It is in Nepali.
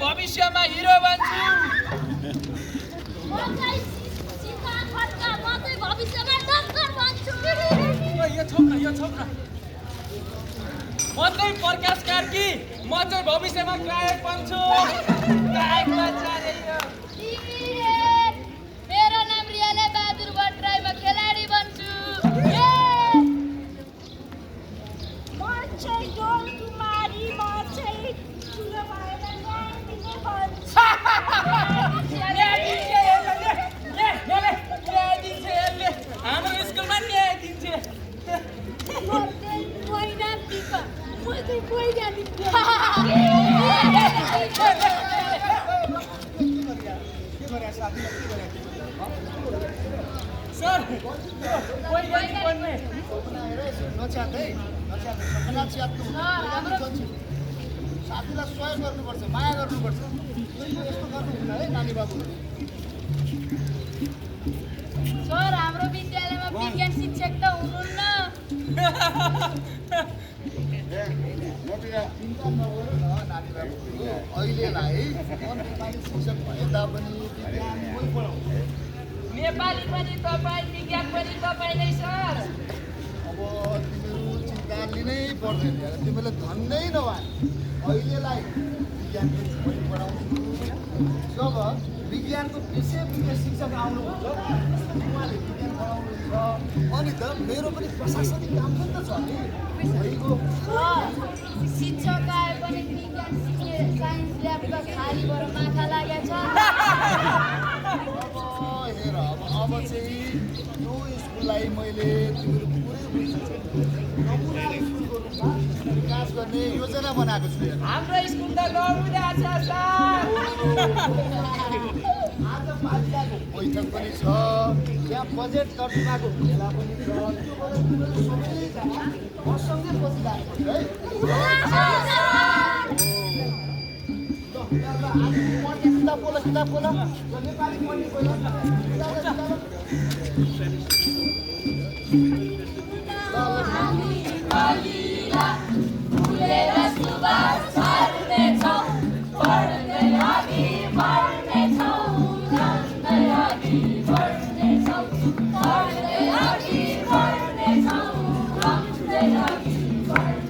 भविष्यमा हिरो बन्छु। यो छोक्रा म चाहिँ प्रकाश कार्की, म चाहिँ भविष्यमा गायक बन्छु। गायक बन्छ रे यो। मेरो नाम रियाले बहादुर भट्टराई, म खेलाडी बन्छु। म चाहिँ डोल कुमारी, म चाहिँ ठुलो भएर न्याय दिने बन्छु। हाम्रो स्कुलमा न्याय दिन्छ। सर वैज्ञानिक बन्ने साथीलाई सहयोग गर्नुपर्छ, माया गर्नुपर्छ। यस्तो गर्नुहुन्न है नानी बाबु। सर हाम्रो विद्यालयमा विज्ञान शिक्षक त हुनुहुन्न। चिन्ता नगर न नानी बाबु। अहिलेलाई नेपाली शिक्षक भए तापनि विज्ञान कोही पढाउँछ? नेपाली पनि तपाईँ, विज्ञान पनि तपाईँ नै सर। अब तिमीहरू चिन्ता लिनै पर्दैन, तिमीले धन्दै नभए अहिलेलाई विज्ञान पनि पढाउँछु। जब विज्ञानको विषय शिक्षक आउनुहुन्छ उहाँले विज्ञान पढाउनुहुन्छ, अनि त मेरो पनि प्रशासनिक काम पनि त छ नि। शिक्षक आए पनि विज्ञान सिक्ने साइन्स ल्याब त खाली भएर माथा लागेको छ। हेर अब चाहिँ यो स्कुललाई मैले तिमीहरू पुरै नमुना स्कुलको रूपमा विकास गर्ने योजना बनाएको छु। हाम्रो स्कुल त नमुना छ सर। आज पालिकाको बैठक पनि छ, त्यहाँ बजेट तर्जुमाको भेला पनि छ। सबैजना मसँगै बसिरहेको छ है। किताब बोल नेपाली पढ्ने बोल। Bye.